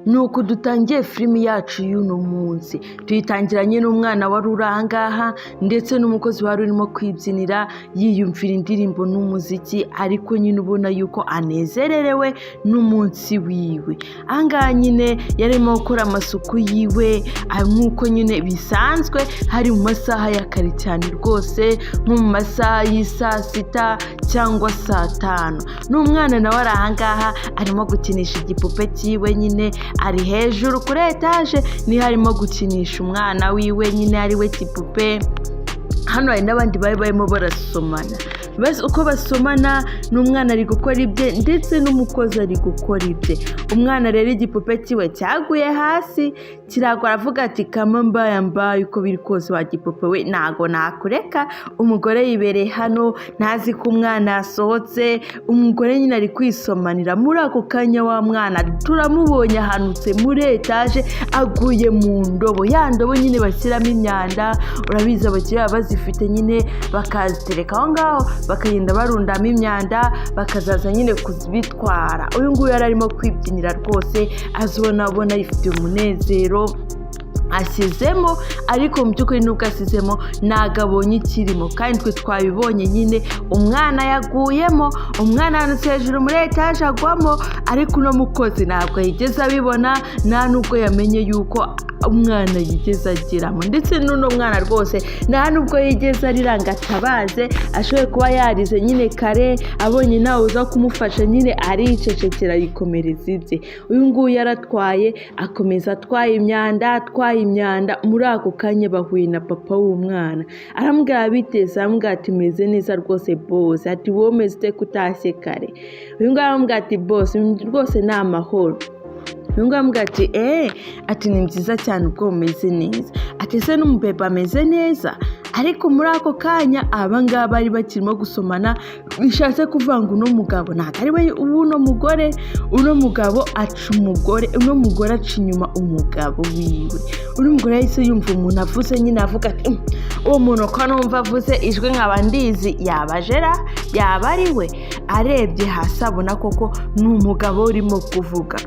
Nuko dutangiye filimi yacu y'uno munsi, tuyitangiranye n'umwana wari uri aha ngaha ndetse n'umukozi wari urimo kwibyinira, yiyumvira indirimbo n'umuziki, ariko nyine ubona yuko anezererewe n'umunsi wiwe. Aha ngaha nyine yarimo gukora amasuku yiwe nk'uko nyine bisanzwe, hari mu masaha ya kare cyane rwose, nko mu masaha y'isaa sita cyangwa saa tanu. N'umwana nawe ari aha ngaha arimo gukinisha igipupe cyiwe nyine, ari hejuru kuri etaje niho arimo gukinisha umwana wiwe nyine, ari we kipupe. Hano hari n'abandi bari barimo barasomana. Uko basomana, n'umwana ari gukora ibye ndetse n'umukozi ari gukora ibye. Umwana rero igipupe cyiwe cyaguye hasi kiragwa, aravuga ati: "Kama mbaye mbaye, uko biri kose wa gipupe we, ntago nakureka." Umugore yibereye hano, ntazi ko umwana yasohotse. Umugore nyine ari kwisomanira. Muri ako kanya wa mwana turamubonye ahanutse muri etaje, aguye mu ndobo, ya ndobo nyine bashyiramo imyanda. Urabizi, abakiriya baba bazifite nyine, bakazitereka aho ngaho, bakagenda barundamo imyanda, bakazaza nyine kuzibitwara. Uyu nguyu yari arimo kwibyinira rwose, azibona abona yifitiye umunezero, asizemo. Ariko mu by'ukuri nubwo asizemo, ntabwo abonye ikirimo, kandi twe twabibonye nyine umwana yaguyemo. Umwana ahanutse hejuru muri etaje agwamo, ariko uno mukozi ntabwo yigeze abibona, nta nubwo yamenye yuko umwana yigeze ageramo. Ndetse n'uno mwana rwose nta nubwo yigeze arira ngo atabaze. Ashoboye kuba yarize nyine kare, abonye nawe uza kumufasha nyine, aricecekera, yikomereza ibye. Uyu nguyu yaratwaye, akomeza atwaye imyanda, atwaye imyanda. Muri ako kanya bahuye na papa w'umwana, aramubwira: "Biteze?" Aramubwira ati: "Meze neza rwose, boss." Ati: "Wowe umeze ute ko utashye kare?" Uyu nguyu aramubwira ati: "Boss, rwose ni amahoro." Uyu nguyu aramubwira ati: "Eee," ati: "Ni byiza cyane ubwo bumeze neza." Ati: "Ese n'umubebe ameze neza?" Ariko muri ako kanya aba ngaba bari bakirimo gusomana, bishatse kuvuga ngo uno mugabo ntabwo ari we uno mugore. Uno mugabo aca umugore, uno mugore aca inyuma umugabo wiwe. Uno mugore yahise yumva umuntu avuze nyine, avuga ati: "Uwo muntu ko numva avuze ijwi nkaba ndizi, yaba ajera, yaba ari we?" Arebye hasi abona koko ni umugabo urimo kuvuga.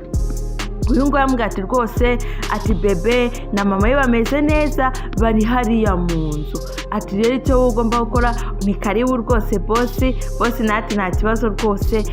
Uyu nguyu aramubwira ati: "Rwose," ati, "bebe na mama we bameze neza, bari hariya mu nzu." Ati: "Rero icyo wowe ugomba gukora ni karibu rwose, boss." Boss nati: "Nta kibazo rwose,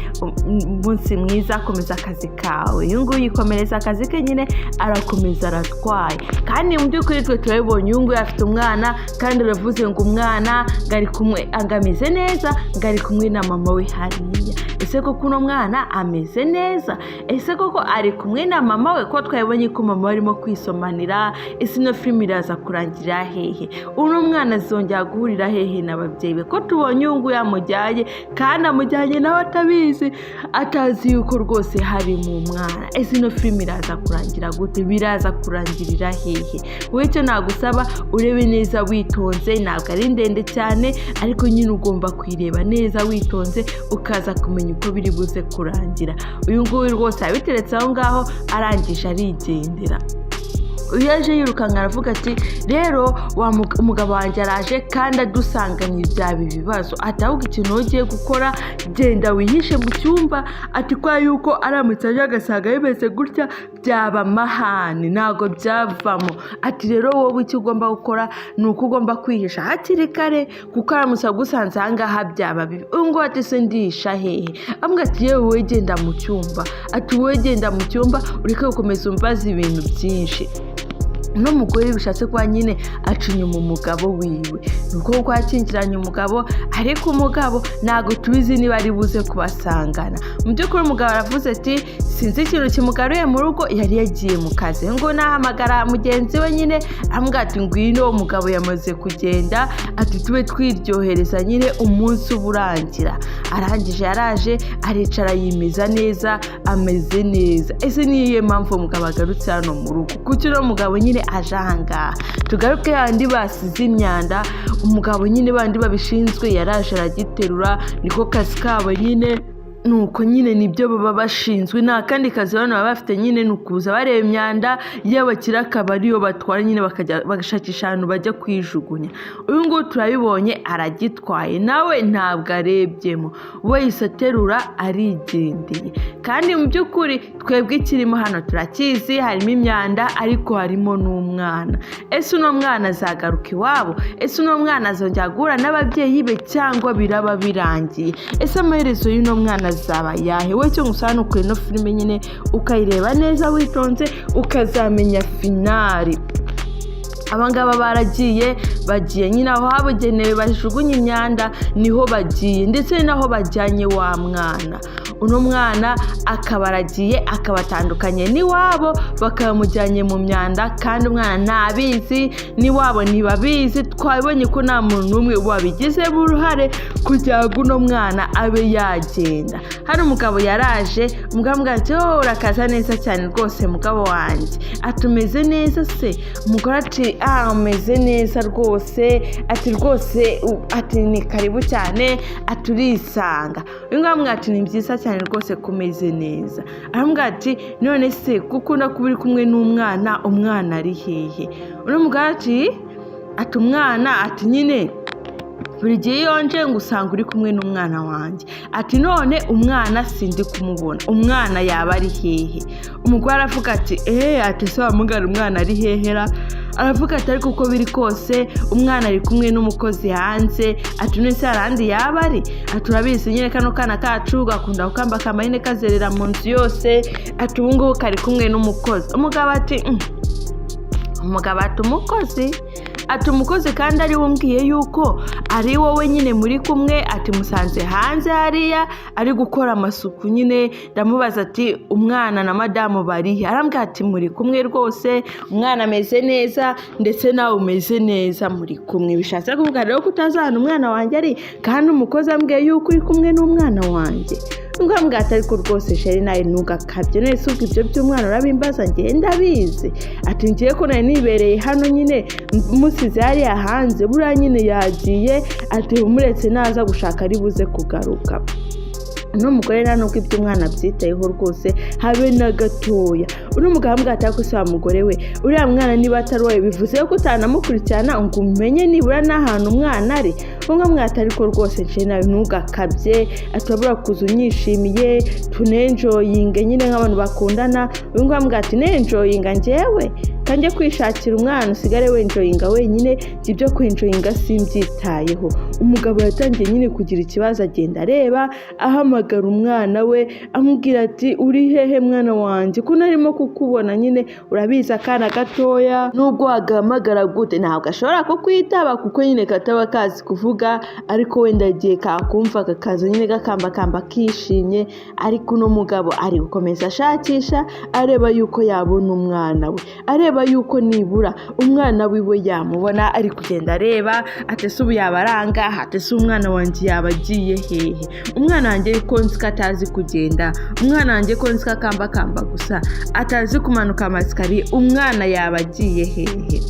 umunsi mwiza, komeza akazi kawe." Uyu nguyu yikomereza akazi ke nyine, arakomeza aratwaye. Kandi mu by'ukuri twe turabibonye, uyu nguyu afite umwana, kandi aravuze ngo umwana ngo ari kumwe, ngo ameze neza, ngo ari kumwe na mama we hariya. Ese koko uno mwana ameze neza? Ese koko ari kumwe na mama we, ko twabonye ko mama we arimo kwisomanira? Ese ino filime iraza kurangirira hehe? Uno mwana azongera guhurira hehe n'ababyeyi be, ko tubonye uyu nguyu amujyanye, kandi amujyanye nawe atabizi, atazi yuko rwose hari mu mwana? Ese ino filime iraza kurangira gute? Biraza kurangirira hehe? Wowe icyo nagusaba, urebe neza witonze. Ntabwo ari ndende cyane, ariko nyine ugomba kuyireba neza witonze, ukaza kumenya uko biri buze kurangira. Uyu nguyu rwose yabiteretse aho ngaho, arangije arigendera. Uyu yaje yirukanka, aravuga ati: "Rero umugabo wanjye araje kandi adusanganye, byaba ibibazo." Ati: "Ahubwo ikintu wowe ugiye gukora, genda wihishe mu cyumba." Ati: "Kubera yuko aramutse aje agasanga bimeze gutya, byaba amahane, ntabwo byavamo." Ati: "Rero wowe icyo ugomba gukora ni uko ugomba kwihisha hakiri kare, kuko aramutse agusanze aha ngaha byaba bibi." Uyu nguyu ati: "Se ndihisha hehe?" Amubwira ati: "Yewe, wowe genda mu cyumba." Ati: "Wowe genda mu cyumba, ureke gukomeza umbaza ibintu byinshi." Uno mugore bishatse kuba nyine aca inyuma umugabo wiwe, ni uko kuko yakingiranye umugabo, ariko umugabo ntabwo tubizi niba ari buze kubasangana. Mu by'ukuri umugabo aravuze ati: "Sinzi ikintu kimugaruye mu rugo, yari yagiye mu kazi." Ngo nahamagara mugenzi we nyine, amubwira ati: "Ngwino, umugabo yamaze kugenda," ati: "tube twiryohereza nyine umunsi uba urangira." Arangije yaraje aricara, yimeza neza, ameze neza. Ese ni iyihe mpamvu umugabo agarutse hano mu rugo? Kuki uno mugabo nyine aje ahangaha? Tugaruke handi basize imyanda. Umugabo nyine, bandi babishinzwe, yaraje aragiterura, niko kazi kabo nyine. Nuko nyine nibyo baba bashinzwe, nta kandi kazi bano baba bafite nyine, ni ukuza bareba imyanda y'abakire, akaba ariyo batwara nyine, bakajya bagashakisha ahantu bajya kuyijugunya. Uyu nguyu turabibonye aragitwaye, nawe ntabwo arebyemo, wese aterura arigendeye. Kandi mu by'ukuri twebwe ikirimo hano turakizi, harimo imyanda ariko harimo n'umwana. Ese uno mwana azagaruka iwabo? Ese uno mwana azongera guhura n'ababyeyi be cyangwa biraba birangiye? Ese amaherezo y'uno mwana azaba yahe? We cyo gusa hano kuri ino filime nyine ukayireba neza witonze, ukazamenya finale. Abangaba baragiye, bagiye nyine aho habugenewe bajugunya imyanda, niho bagiye, ndetse ni naho bajyanye wa mwana. Uno mwana akaba aragiye, akabatandukanye n'iwabo, bakabamujyanye mu myanda, kandi umwana ntabizi, n'iwabo ntibabizi. Twabonye ko nta muntu n'umwe wabigizemo uruhare kugira ngo uno mwana abe yagenda. Hano umugabo yaraje, umugabo amubwira ati: "Oh, urakaza neza cyane rwose mugabo wanjye." Ati: "Umeze neza se?" Umugore ati: "Ah, umeze neza rwose." Ati: "Rwose," ati: "Ni karibu cyane." Ati: "Urisanga." Uyu nguyu amubwira ati: "Ni byiza cyane rwose kumeze neza." Aramubwira ati: "None se kuko ukunda kuba uri kumwe n'umwana, umwana ari hehe?" Uno mugore ati: "Umwana," ati, "nyine buri gihe iyo nje ngo usanga uri kumwe n'umwana wanjye." Ati: "None umwana sindi kumubona, umwana yaba ari hehe?" Umugore aravuga ati: "Eee," ati: "Se wamugana umwana ari hehera?" Aravuga ati: "Ariko uko biri kose umwana ari kumwe n'umukozi hanze." Ati: "None se hari ahandi yaba ari?" Ati: "Urabizi nyine kano kana kacu gakunda gukambakamba nyine, kazerera mu nzu yose." Ati: "Ubu ngubu kari kumwe n'umukozi." Umugabo ati: Umugabo ati: "Umukozi?" Ati: "Umukozi kandi ari we umbwiye yuko ari wowe nyine muri kumwe." Ati: "Musanze hanze hariya ari gukora amasuku nyine, ndamubaza ati: 'Umwana na madamu barihe?' Arambwira ati: 'Muri kumwe rwose, umwana ameze neza, ndetse nawe umeze neza, muri kumwe.' Bishatse kuvuga rero ko utazi ahantu umwana wanjye ari, kandi umukozi ambwiye yuko uri kumwe n'umwana wanjye." Ngombwa ati: "Ariko rwose chéri, nawe ntugakabye. None se ubwo ibyo by'umwana urabimbaza? Ngewe ndabizi." Ati: "Ngiye ko nari nibereye hano nyine, musize hariya hanze, buriya nyine yagiye." Ati: "Umuretse naza gushaka ari buze kugaruka." Uno mugore nta nubwo iby'umwana abyitayeho rwose, habe na gatoya. Uno mugabo amubwira ati: "Ariko se wa mugore we, uriya mwana niba atari uwawe, bivuze ko utanamukurikirana ngo umenye nibura n'ahantu umwana ari?" Umwe amubwira ati: "Ariko rwose nce nawe ntugakabye." Ati: "Urabura kuza unyishimiye, tunenjoyinge nyine nk'abantu bakundana." Uyu nguyu amubwira ati: "Nenjoyinga njyewe? Kanjye kwishakira umwana, usigare wenjoyinga wenyine, ibyo kwenjoyinga simbyitayeho." Umugabo yatangiye nyine kugira ikibazo, agenda areba, ahamagara umwana we, amubwira ati: "Uri hehe mwana wanjye, ko narimo kukubona?" Nyine urabizi akana gatoya, nubwo wagahamagara gute ntabwo ashobora kukwitaba, kuko nyine kataba kazi kuvuga, ariko wenda igihe kakumva kakaza nyine gakambakamba kishimye. Ariko uno mugabo ari gukomeza ashakisha, areba yuko yabona umwana we, areba yuko nibura umwana wiwe yamubona. Ari kugenda areba ati: "Ese ubu yaba ari ahangaha?" Ati: "Ese umwana wanjye yaba agiye hehe? Umwana wanjye ko nzi ko atazi kugenda, umwana wanjye ko nzi ko akambakamba gusa, atazi kumanuka amasikariye, umwana yaba agiye hehe?"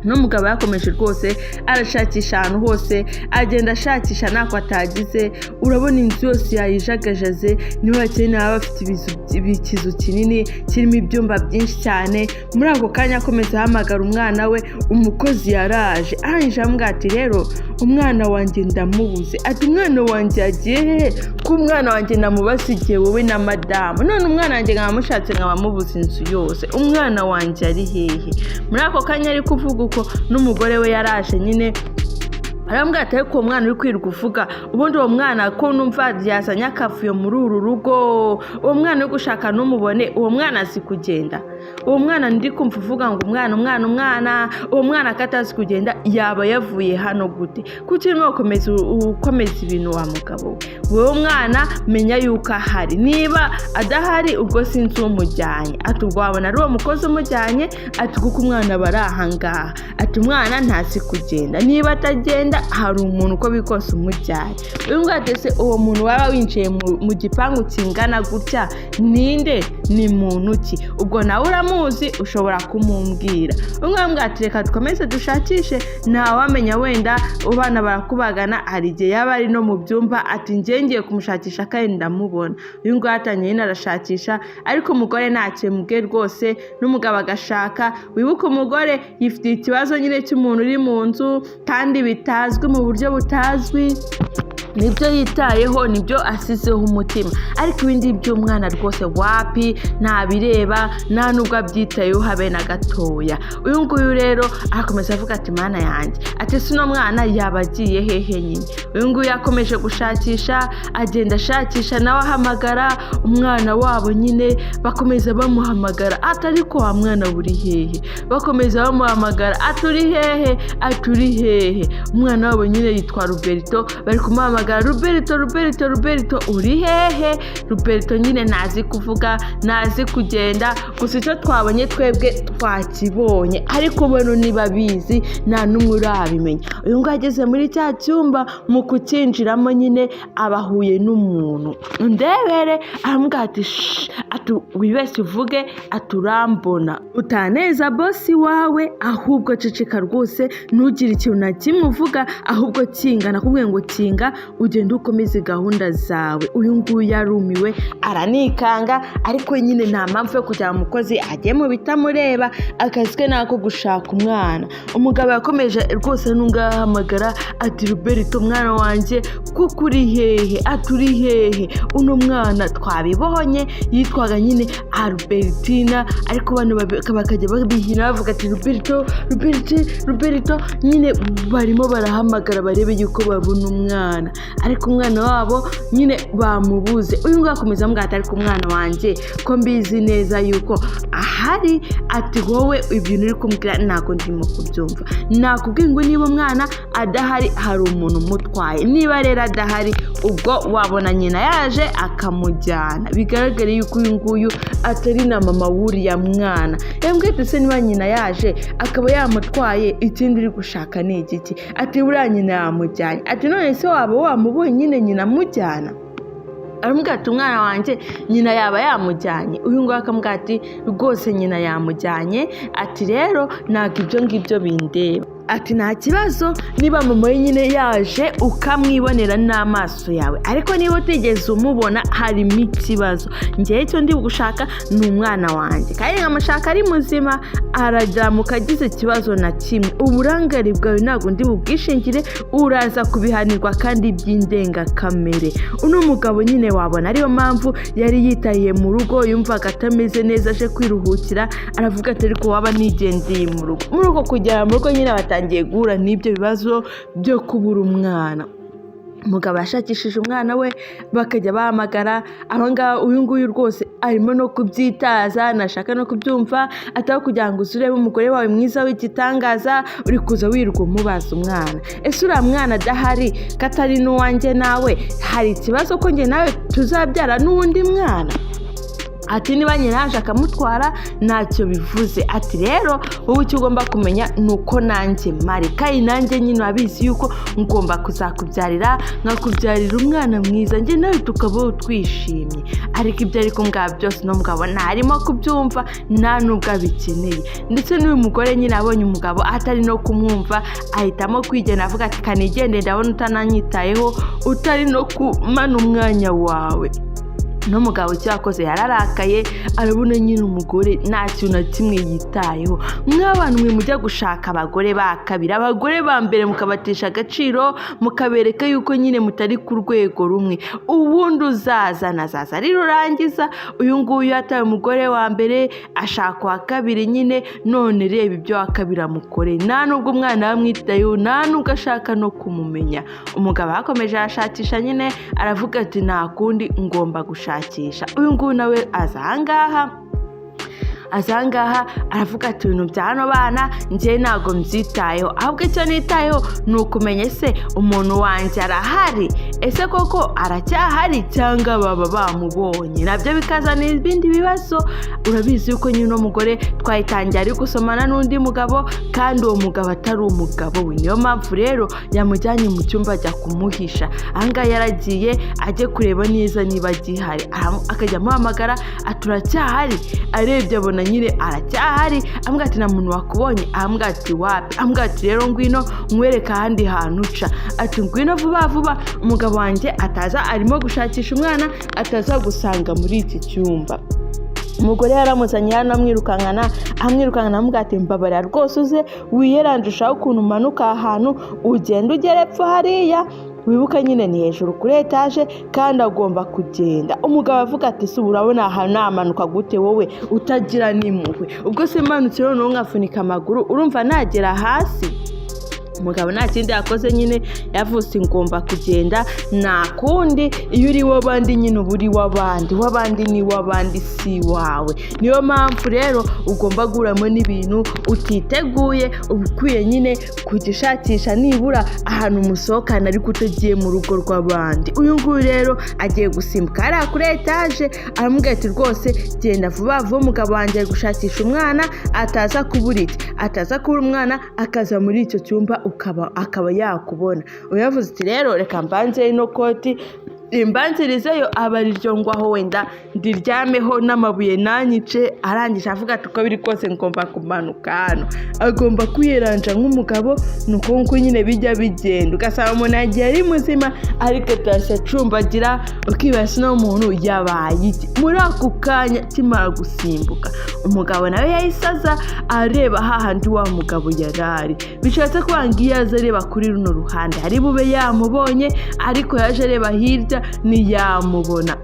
N'umugabo yakomeje rwose arashakisha ahantu hose, agenda ashakisha ntako atagize. Urabona inzu yose yayijagajaze. Niba bakene baba bafite ikizu kinini kirimo ibyumba byinshi cyane. Muri ako kanya akomeza ahamagara umwana we, umukozi yaraje, arangije aramubwira ati: "Rero umwana wanjye ndamubuze." Ati: "Umwana wanjye yagiye hehe, ko umwana wanjye namubasigiye wowe na madamu, none umwana wanjye nkaba mushatse nkaba mubuze inzu yose? Umwana wanjye ari hehe?" Muri ako kanya ari kuvuga uko, n'umugore we yaraje nyine, arambwira ati: "Ariko uwo mwana uri kwirirwa uvuga, ubundi uwo mwana ko numva yazanye akavuyo muri uru rugo, uwo mwana uri gushaka ntumubone, uwo mwana azi kugenda? Uwo mwana ndi kumva uvuga ngo umwana, umwana, umwana, uwo mwana ko atazi kugenda, yaba yavuye hano gute? Kuki urimo gukomeza ukomeza ibintu wa mugabo we? Wowe mwana menya yuko ahari, niba adahari ubwo sinzi umujyanye." Ati: "Ubwo wabona ari uwo mukozi umujyanye." Ati: "Kuko umwana aba ari ahangaha." Ati: "Umwana ntazi kugenda, niba atagenda hari umuntu uko biri kose umujyanye." Uyu nguyu ati: "Ese uwo muntu waba winjiye mu gipangu kingana gutya ninde, ni muntu ki?" Ubwo nawe Uramuzi, ushobora kumumbwira. Umwe aramubwira ati: "Reka dukomeze dushakishe, ntawamenya, wenda abana barakubagana, hari igihe yaba ari no mu byumba." Ati: "Njye ngiye kumushakisha kandi ndamubona." Uyu nguyu atangiye nyine arashakisha, ariko umugore ntacyo yamubwiye rwose, n'umugabo agashaka. Wibuke, umugore yifitiye ikibazo nyine cy'umuntu uri mu nzu kandi bitazwi, mu buryo butazwi. Nibyo yitayeho, nibyo asizeho umutima, ariko ibindi by'umwana rwose wapi, ntabireba, nta nubwo abyitayeho habe na gatoya. Uyu nguyu rero arakomeza avuga ati: "Mana yanjye," ati: "si uno mwana yaba agiye hehe nyine?" Uyu nguyu yakomeje gushakisha, agenda ashakisha, nawe ahamagara umwana wabo nyine. Bakomeza bamuhamagara ati: "Ariko wa mwana uri hehe?" Bakomeza bamuhamagara ati: "Uri hehe?" Ati: "Uri hehe?" Umwana wabo nyine yitwa Roberto. Bari kumuhamagara: "Roberto, Roberto, Roberto, uri hehe?" Roberto nyine ntazi kuvuga, ntazi kugenda, gusa icyo twabonye twebwe twakibonye, ariko bano ntibabizi, nta n'umwe urabimenya. Uyu nguyu ageze muri cya cyumba, mu kucyinjiramo nyine abahuye n'umuntu. Ndebere, aramubwira ati: "Shh," ati: "wibeshye uvuge," ati: "urambona utaneza boss wawe, ahubwo ceceka rwose, ntugire ikintu na kimwe uvuga, ahubwo kinga, nakubwiye ngo kinga, ugende ukomeze gahunda zawe." Uyu nguyu yarumiwe, aranikanga, ariko nyine nta mpamvu yo kugira ngo umukozi ajye mu bitamureba, akazi ke ni ako gushaka umwana. Umugabo yakomeje rwose nubwo ahamagara ati: "Roberto, mwana wanjye, kuko uri hehe?" Ati: "Uri hehe?" Uno mwana twabibonye yitwaga nyine Albertina, ariko bano bakajya babihina bavuga ati: "Roberto, Roberto, Roberto." Nyine barimo barahamagara barebe yuko babona umwana, ariko umwana wabo nyine bamubuze. Uyu nguyu akomeza amubwira ati: "Ariko umwana wanjye ko mbizi neza yuko ahari?" Ati: "Wowe ibintu uri kumbwira ntabwo ndimo kubyumva. Nakubwiye ngo niba umwana adahari, hari umuntu umutwaye. Niba rero adahari, ubwo wabona nyina yaje akamujyana." Bigaragare yuko uyu nguyu atari na mama w'uriya mwana. Yambwiye ati: "Se niba nyina yaje akaba yamutwaye, ikindi uri gushaka ni igiki?" Ati: "Buriya nyina yamujyanye." Ati: "None se waba wamubonye nyine nyina amujyana?" Aramubwira ati: "Umwana wanjye nyina yaba yamujyanye?" Uyu nguyu akamubwira ati: "Rwose nyina yamujyanye." Ati: "Rero ntabwo ibyo ngibyo bindeba." Ati: "Nta kibazo niba mama we nyine yaje ukamwibonera n'amaso yawe, ariko niba utigeze umubona harimo ikibazo. Ngewe icyo ndi gushaka ni umwana wanjye, kandi nkamushaka ari muzima, arazamuka agize ikibazo na kimwe, uburangare bwawe ntabwo ndi bubwishingire, uraza kubihanirwa kandi by'indengakamere." Uno mugabo nyine wabona ariyo mpamvu yari yitahiye mu rugo, yumvaga atameze neza, aje kwiruhukira. Aravuga ati: "Ariko waba nigendeye mu rugo." Muri uko kugera mu rugo nyine batangiye guhura n'ibyo bibazo byo kubura umwana. Umugabo yashakishije umwana we, bakajya bahamagara abangaba. Uyu nguyu rwose arimo no kubyitaza, ntashaka no kubyumva. Ataba kugira ngo uze urebe umugore wawe mwiza w'igitangaza, uri kuza wirirwa umubaza umwana. Ese uriya mwana adahari, ko atari n'uwanjye nawe, hari ikibazo ko njye nawe tuzabyara n'uwundi mwana? Ati: "Niba nyina yaje akamutwara, ntacyo bivuze." Ati: "Rero wowe icyo ugomba kumenya ni uko nanjye mari, kandi nanjye nyine urabizi yuko ngomba kuzakubyarira, nkakubyarira umwana mwiza, njye nawe tukabaho twishimye." Ariko ibyo ariko mbwa byose uno mugabo ntarimo kubyumva, nta nubwo abikeneye. Ndetse n'uyu mugore nyine abonye umugabo atari no kumwumva, ahitamo kwigenda, avuga ati: "Kanigende, ndabona utananyitayeho, utari no kumana umwanya wawe." N'umugabo icyo yakoze, yararakaye, arabona nyine umugore nta kintu na kimwe yitayeho. Mw'abantu mwe mujya gushaka abagore ba kabiri, abagore ba mbere mukabatesha agaciro, mukabereka yuko nyine mutari ku rwego rumwe, ubundi uzazana azaza ari rurangiza. Uyu nguyu yataye umugore wa mbere, ashaka uwa kabiri nyine. None reba ibyo wa kabiri amukoreye, nta nubwo umwana yamwitayeho, nta nubwo ashaka no kumumenya. Umugabo yakomeje arashakisha nyine, aravuga ati: "Nta kundi, ngomba gushakisha." Uyu nguyu nawe aza ahangaha, aravuga ati: "Ibintu bya hano bana njye ntabwo mbyitayeho, ahubwo icyo nitayeho ni ukumenya ese umuntu wanjye arahari?" Ese koko aracyahari cyangwa baba bamubonye? Nabyo bikazana ibindi bibazo. Urabizi yuko nyine uno mugore twayitangiye ari gusomana n'undi mugabo, kandi uwo mugabo atari umugabo we. Niyo mpamvu rero yamujyanye mu cyumba ajya kumuhisha. Ahangaha yaragiye ajye kureba neza niba agihari, akajya amuhamagara ati uracyahari? Arebye abona nyine aracyahari, amubwira ati nta muntu wakubonye? Amubwira ati wapi? Amubwira ati rero ngwino nkwereke ahandi hantu uca, ati ngwino vuba vuba, umugabo wanjye ataza arimo gushakisha umwana, ataza gusanga muri iki cyumba. Umugore yaramuzanye hano, amwirukankana, amwirukankana, amubwira ati mbabarira rwose uze wiyeranje, ushake ukuntu umanuka aha hantu, ugenda ugere epfo hariya. Wibuke nyine ni hejuru kuri etaje kandi agomba kugenda. Umugabo avuga ati si urabona aha namanuka gute wowe utagira n'impuhwe? Ubwo se manutse noneho nkafunika amaguru, urumva nagera hasi? Umugabo nta kindi yakoze nyine, yavuze ngomba kugenda, nta kundi. Iyo uri w'abandi nyine uba uri w'abandi, w'abandi ni w'abandi, si iwawe. Niyo mpamvu rero ugomba guhuramo n'ibintu utiteguye. Uba ukwiye nyine kujya ushakisha nibura ahantu musohokana ariko utagiye mu rugo rw'abandi. Uyu nguyu rero agiye gusimbuka hariya kuri etaje, aramubwira ati rwose genda vuba vuba, umugabo wanjye ari gushakisha umwana, ataza kubura iki, ataza kubura umwana akaza muri icyo cyumba akaba yakubona. Uyu yavuze ati rero reka mbanze ino koti imbanzirizeyo, aba ariryo ngwaho, wenda ndiryameho n'amabuye nanyice. Arangije avuga ati uko biri kose ngomba kumanuka hano. Agomba kwiyeranja nk'umugabo. Ni uko nguko nyine bijya bigenda, ugasanga umuntu yagiye ari muzima ariko atashye acumbagira, ukibaza uno muntu yabaye iki muri ako kanya. Akimara gusimbuka, umugabo nawe yahise aza areba hahandi wa mugabo yari ari. Bishatse kuvuga ngo iyo aza areba kuri runo ruhande hari bube yamubonye, ariko yaje areba hirya ntiyamubona.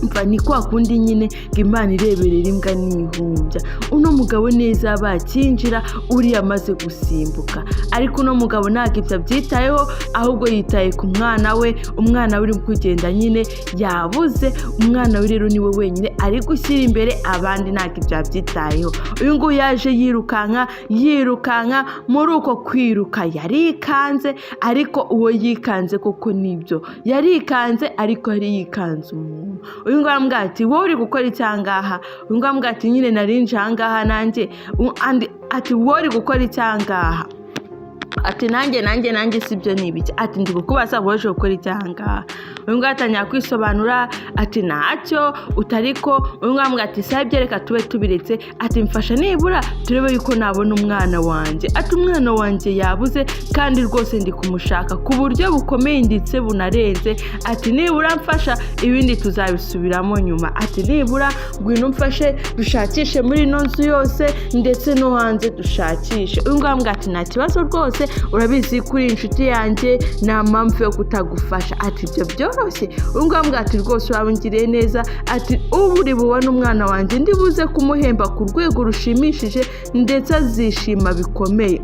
Mva ni kwa kundi nyine ngo Imana ireberera imbwa ntihumbya. Uno mugabo neza bakinjira uriya amaze gusimbuka, ariko uno mugabo ntabwo ibyo abyitayeho, ahubwo yitaye ku mwana we. Umwana we uri kugenda nyine yabuze. Umwana we rero niwe wenyine ari gushyira imbere, abandi ntabwo ibyo abyitayeho. Uyu nguyu yaje yirukanka, yirukanka. Muri uko kwiruka yarikanze, ariko uwo yikanze koko nibyo yarikanze, ariko yari yikanze umuntu. Uyu nguyu aramubwira ati wowe uri gukora iki ahangaha? Uyu nguyu aramubwira ati nyine narinje ahangaha nanjye. Ati wowe uri gukora iki ahangaha? Ati nanjye, nanjye, nanjye si byo, ni ibiki? Ati ndi kukubaza, wowe gukora iki ahangaha? Uyu nguyu atangira kwisobanura ati ntacyo utariko. Uyu nguyu aramubwira ati sawa, ibyo reka tube tubiretse. Ati mfasha nibura turebe yuko nabona umwana wanjye. Ati umwana wanjye yabuze kandi rwose ndi kumushaka ku buryo bukomeye ndetse bunarenze. Ati nibura mfasha, ibindi tuzabisubiramo nyuma. Ati nibura ngwino umfashe dushakishe muri ino nzu yose ndetse no hanze dushakishe. Uyu nguyu aramubwira ati nta kibazo rwose, urabizi ko uri inshuti yanjye, nta mpamvu yo kutagufasha. Ati ibyo byoroshye. Uyu nguyu aramubwira ati rwose urabungiriye neza. Ati ubu uri bubone umwana wanjye, ndi buze kumuhemba ku rwego rushimishije ndetse azishima bikomeye.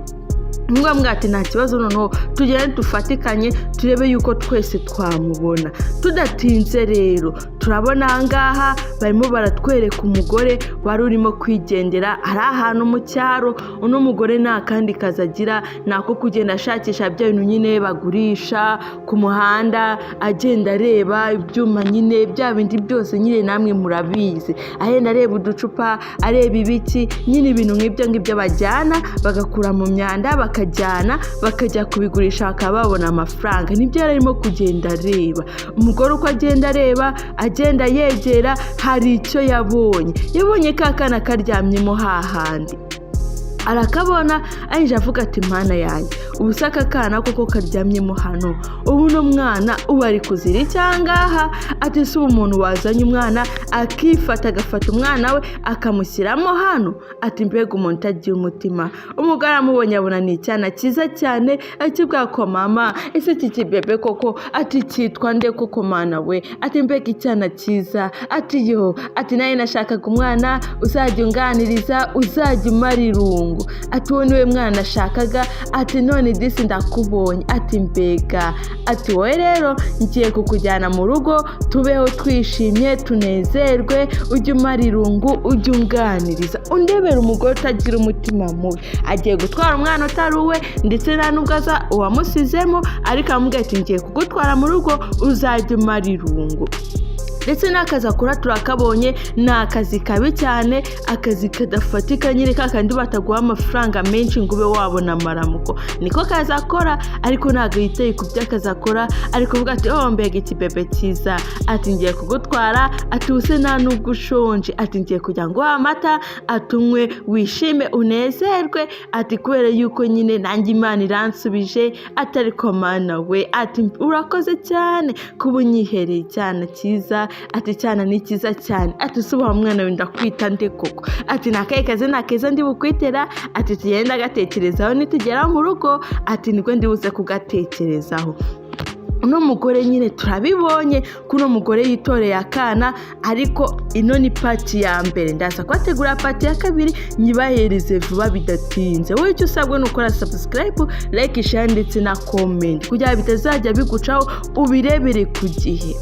Umwe ati nta kibazo, noneho tugende dufatikanye turebe yuko twese twamubona. Tudatinze rero, turabona ahangaha barimo baratwereka umugore wari urimo kwigendera ari ahantu mu cyaro. Uno mugore nta kandi kazi agira, ni ako kugenda ashakisha bya bintu nyine bagurisha ku muhanda, agenda areba ibyuma nyine, bya bindi byose nyine namwe murabizi, agenda areba uducupa, areba ibiki nyine, ibintu nk'ibyo ngibyo bajyana bagakura mu myanda, bakajyana bakajya kubigurisha bakaba babona amafaranga. Nibyo yari arimo kugenda areba. Umugore uko agenda areba, agenda yegera, hari icyo yabonye. Yabonye ka kana karyamyemo hahandi, arakabona. Arangije avuga ati mana yanjye, ubu se aka kana koko karyamyemo hano, ubu uno mwana ubu ari kuzira icyangaha? Ati si ubu umuntu wazanye umwana akifata, agafata umwana we akamushyiramo hano? Ati mbega umuntu utagira umutima! Umugore aramubonye, abona ni icyana cyiza cyane. Akibwira ko mama, ese iki kibebe koko, ati cyitwa nde koko? Mana we! Ati mbega icyana cyiza! Ati yo, ati nawe nashakaga umwana uzajya unganiriza, uzajya umara irungu. irungu. Ati: "Uwo niwe mwana nashakaga." Ati: "None disi ndakubonye." Ati: "Mbega!" Ati: "Wowe rero ngiye kukujyana mu rugo, tubeho twishimye, tunezerwe, ujye umara irungu, ujye unganiriza, undebera umugore utagira umutima mubi." Agiye gutwara umwana utari uwe, ndetse nta nubwo aza uwamusizemo, ariko aramubwira ati: "Ngiye kugutwara mu rugo, uzajya umara irungu." Ndetse n'akazi akora turakabonye, ni akazi kabi cyane, akazi kadafatika nyine, kakandi bataguha amafaranga menshi ngo ube wabona amaramuko, niko kazi akora. Ariko ntabwo yiteye ku byo akazi akora, ari kuvuga ati: "Oh, mbega ikibebe cyiza!" Ati: "Ngiye kugutwara." Ati: "Ubuse nta nubwo ushonje?" Ati: "Ngiye kujya nguha amata atunywe, wishime, unezerwe." Ati: "Kubera yuko nyine nanjye Imana iransubije." Ati: "Ariko Mana we!" Ati: "Urakoze cyane kuba unyihereye icyana cyiza." Ati: "Cyana ni cyiza cyane." Ati: "Si uba mwana we, ndakwita nde koko?" Ati: "Ni akahe kazina keza ndi bukwitera?" Ati: "Tugenda gatekerezaho nitugera mu rugo." Ati: "Nibwo ndibuze kugatekerezaho." Uno mugore nyine turabibonye ko uno mugore yitoreye akana, ariko ino ni part ya mbere. Ndaza kubategura part ya kabiri nyibahereze vuba bidatinze. Wowe icyo usabwa ni ukora subscribe, like, share ndetse na comment kugira ngo bitazajya bigucaho, ubirebere ku gihe.